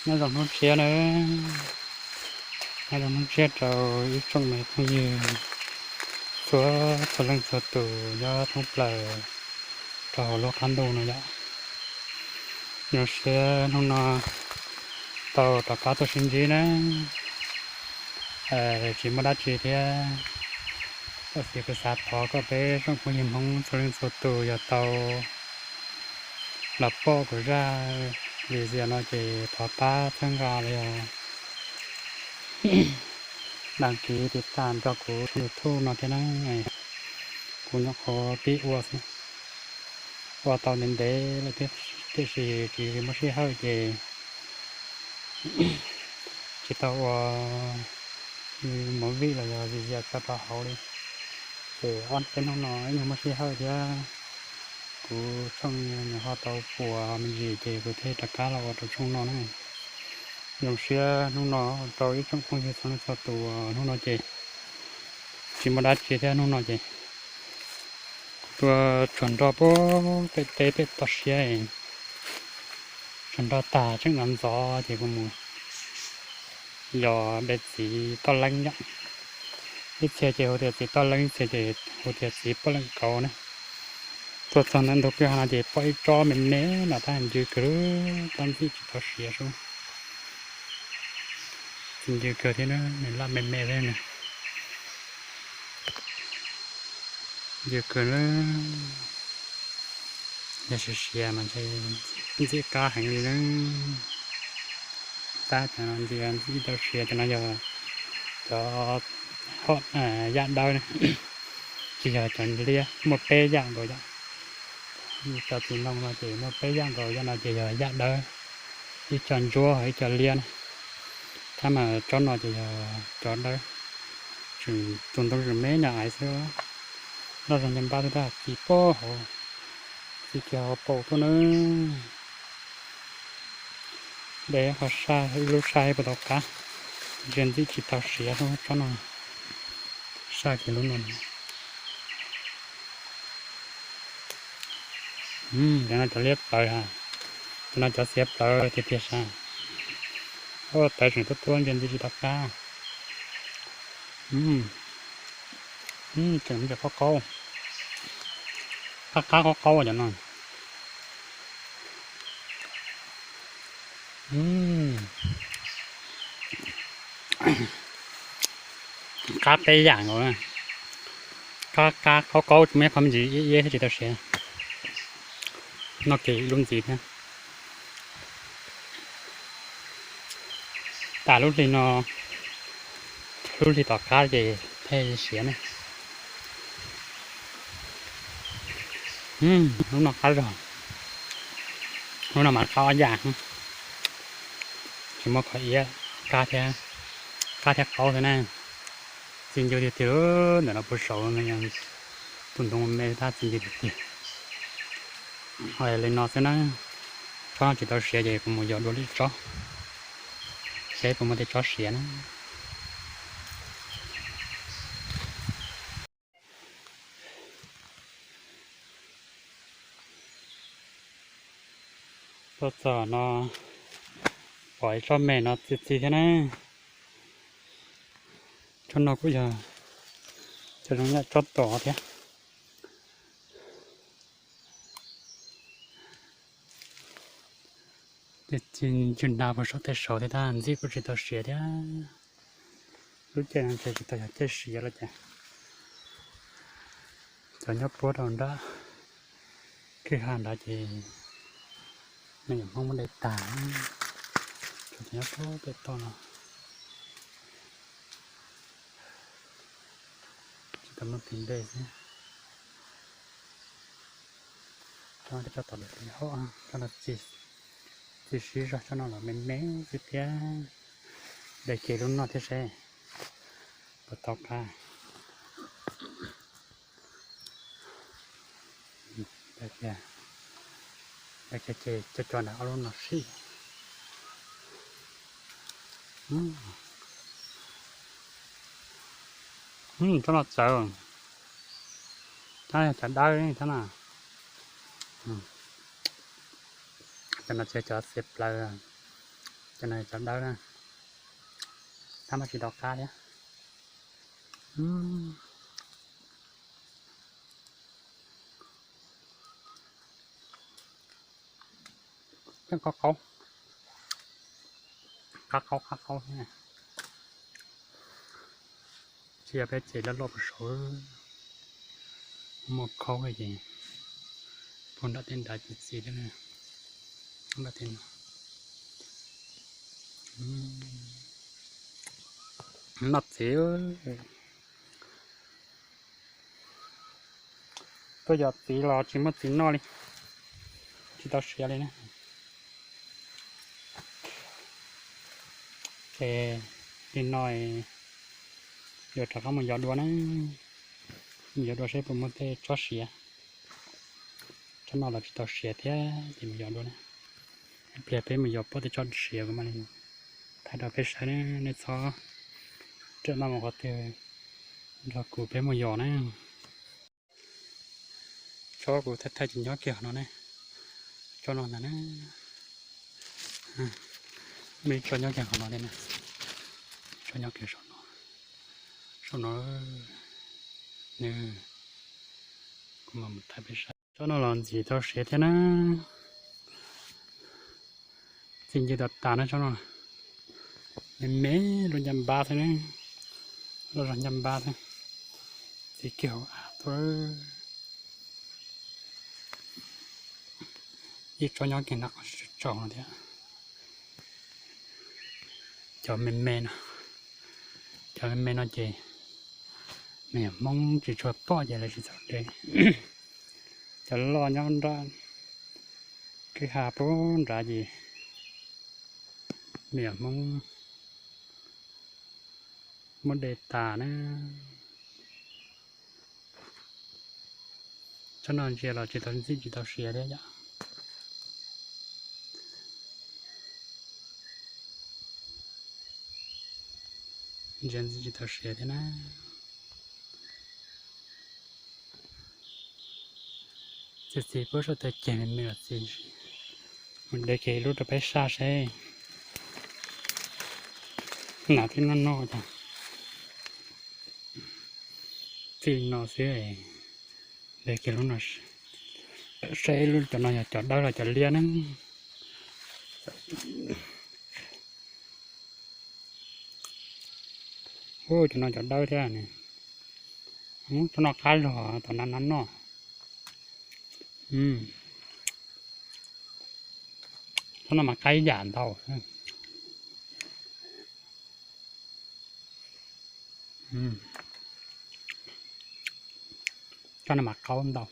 Nyob zoo hnub tshiab na, nyob zoo hnub tshiab rau ib tsoom me phooj ywg txhua txhua leej txhua tus nyob thoob plaws rau hauv lub qab ntuj no yom. Zoo siab hnub no tau rov qab tuaj sib ntsib na, tsis muaj dab tsi thiab. Tab sis kuv xav thov kom peb tsoom phooj ywg Hmoob txhua leej txhua tus yog tau los pom kuv zaj video no ces thov pab txhawb nqa los yog đăng ký tiv tam rau kuv tshooj YouTube no thiab na. Kuv nyuam qhuav pib ua xwb, ua tau ntev ntev lawm tiam sis tsis muaj sij hawm ces tsis tau ua movie los yog video tso rau hauv li. Ces ob peb hnub no ib nyuag muaj sij hawm thiab kuv tshooj nws ho tau puas me ntsis ces kuv thiaj rov qab los ua rau tshooj no na. Zoo siab hnub no rau ib tsoom phooj ywg txhua leej txhua tus, hnub no ces tsis muaj dab tsi thiab, hnub no ces kuv tuaj tsuag nroj puag pem teb pem toj siab, tsuag nroj tag tseem ntxov ntxov ces kuv mus yos de txiv toj leeb yom. Ib txhia ces hu tias txiv toj leeb, ib txhia ces hu tias txiv poj leem kauv na. Tuaj txog ntawm ntug kwj ha no ces pom ib tsob me me no tab ncw kawg, tsob ntxim tsis tau siav sub. Txiv ncw kawg thiab na, nws laj me me thiab na. Ncw kawg na, yog siav siav mas ntshe ntxim qab heev li na. Tab cov no ntxim ntxim tau siav, cov no yog cov hom yaj dawb na, tsis yog cov liab, muaj peb yam nkaus yom. Cov txiv ntoo no ces muaj peb yam nkaus, yam no ces yog yaj dawb, ib co ntsuab, ib co liab na. Tab mas tsob no ces yog cov dawb, tseem tus ntoo tseem me nyuam aiv xwb, loj zog nce npab xwb tab txiv pob hauv, txiv kiag hauv paus tuaj na. De qhov saj ib lub saj ib puas tau qab, ntsia ntxim tsis tau siav tsob no. Saj kiag lub no. Cov no cov liab plawv ha, cov no cov xiav plawv tiag tiag sas. Tawv tseem tuab tuab ntsia ntxim tsis tau qab. Tseem me cov qaub qaub, qab qab qaub qaub cov no. Qab peb yam nkaus, qab qab qaub qaub, tsis muaj ib qho me ntsis iab iab thiab tsis tau siav. Noj kiag ib lub ntxiv thiab. Tas lub hli no, lub hli tom qab ces thiaj siav ne. Lub no qab zog, lub no mas qab ob yam, tsis muaj qhov iab, qab thiab, qab thiab qaub xwb na. Txi ncw tiag tiag, ntawm no puag saud no yog tus ntoo me tab txi ncw tiag tiag. Ho li no xwb na, tsob no tsis tau siav ces kuv mus yos dua lwm tsob, seb puas muaj tej tsob siav na. Tuaj txog no pom ib tsob me no txi txi thiab na. Tsob no kuj yog cov zoo yam tsob tod thiab. Ces ntsis nag puag saum tej saud thiab tab ntxim kuj tsis tau siav thiab. Lub caij no ces tsis tau yog caij siav lawm ces cov nyob puag rau nram kwj ha nrad ces me nyuam Hmoob muab de tag, tsuas cov nyob puag pem toj no tsis tau muaj tig npe xwb. Tsob no tsob tom lawm hauv, tsob no txi siv zog, tsob no los me me xwb thiab. De kiag lub noj thiab seb puas tau qab. De kiag ces coj cov nram ob lub no sib. Tsob no txawv, tsob no cov dawb thiab na. Cov no tsis yog cov xiav plawv, Cov no cov dawb na, tab mas tsis tau qab thiab. Yeej qab qaub, qab qaub qab qaub thiab. Tsis yog peb ces loj loj puag saud, muaj khaub ces puag nram tej nrad ces txiv thiab. Nram tej no noj txiv. Tuaj yos txiv los tsis muaj txiv noj li, tsis tau siav li na. Ces li no yuav rov qab mus yos dua na, mus yos dua seb puas muaj tej tsob siav. Tsob no los tsis tau siav thiab ces mus yos dua na. Ib pliag peb mus yos puab tej tsob siav kuv mam li thaij rau peb saib na, nej txhob rawm maj mus qhov twg, nrog kuv peb mus yos na. Tsob kuv thaij thaij ces nyob kiag qhov no ne, tsob no ntag na. Muaj ib tsob nyob kiag qhov no thiab na, tsob nyob kiag saum no, saum no. Nws, kuv mam mus thaij peb saib. Tsob no los ntxim tau siav thiab na. Txi ncw tas tas na tsob no. Me me, loj ncaj npab thiab na, loj zog ncaj npab thiab. Txiv kiag hauv av tuaj. Ib tsob nyob kiag nram qhov tsaus no thiab. Cov me me no, cov me me no ces me nyuam Hmoob tsis tshua pom ces lawv tsis txaus de. Cov loj nyob nram kwj ha puag nrad ces me nyuam Hmoob muab de tas na. Tsob no ntsia los tsis tau ntxim tsis tau siav thiab yom. Ntsia ntxim tsis tau siav thiab na. Txiv txiv puab sab tawg ceg me me los txiv, mus de kiag ib lub rau peb saj seb. Nas twb noj noj tas. Txij no xwb, de kiag lub no saib, lub cov no yog cov dawb los cov liab na. Ub, cov no cov dawb thiab ne. Tsob no qab zog, tom no no noj. Tsob no mas qab ib yam ntau. Tsob no mas qaub ntau,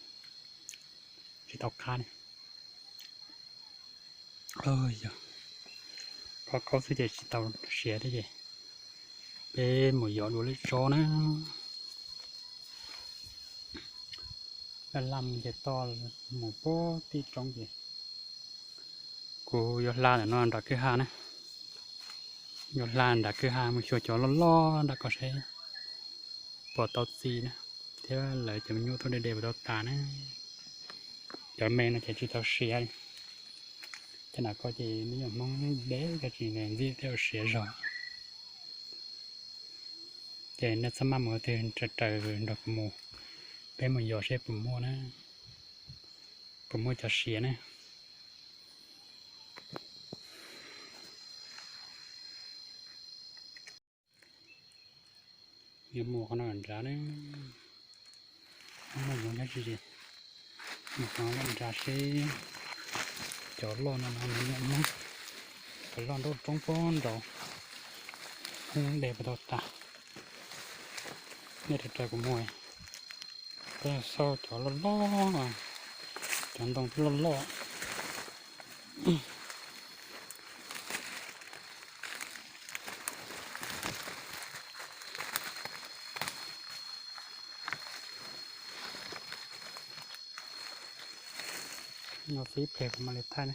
tsis tau qab ne. Yog, qaub qaub xwb ces tsis tau siav thiab ces peb mus yos dua lwm tsob na. Laj laj mus ces toj mus puag tim roob ces kuv yuav hla ntawm no nram kwj ha na. Yuav hla nram kwj ha mus xyuas cov loj loj nram ko seb puas tau txi na, thiab lawv cov me nyuam tuaj de de puas tau tas na. Cov me no ces tsis tau siav li. Cov nram ko ces me nyuam Hmoob de cov tsis ntxim thiab siav zog. Ces nej txhob maj mus qhov twg, raws raws nrog kuv mus, peb mus yos seb puas muaj na, puas muaj cov siav na. Yuav mus qhov no nrad na, muaj yoov dab tsi ces mus qhov no nrad seb. Cov loj no no, cov loj nraub roob puag nraud, de puas tau tas. Nej raws raws kuv mus, peb xauj cov loj loj, cov ntoo twb loj loj. No xwb pem kuv mam li thaij ne.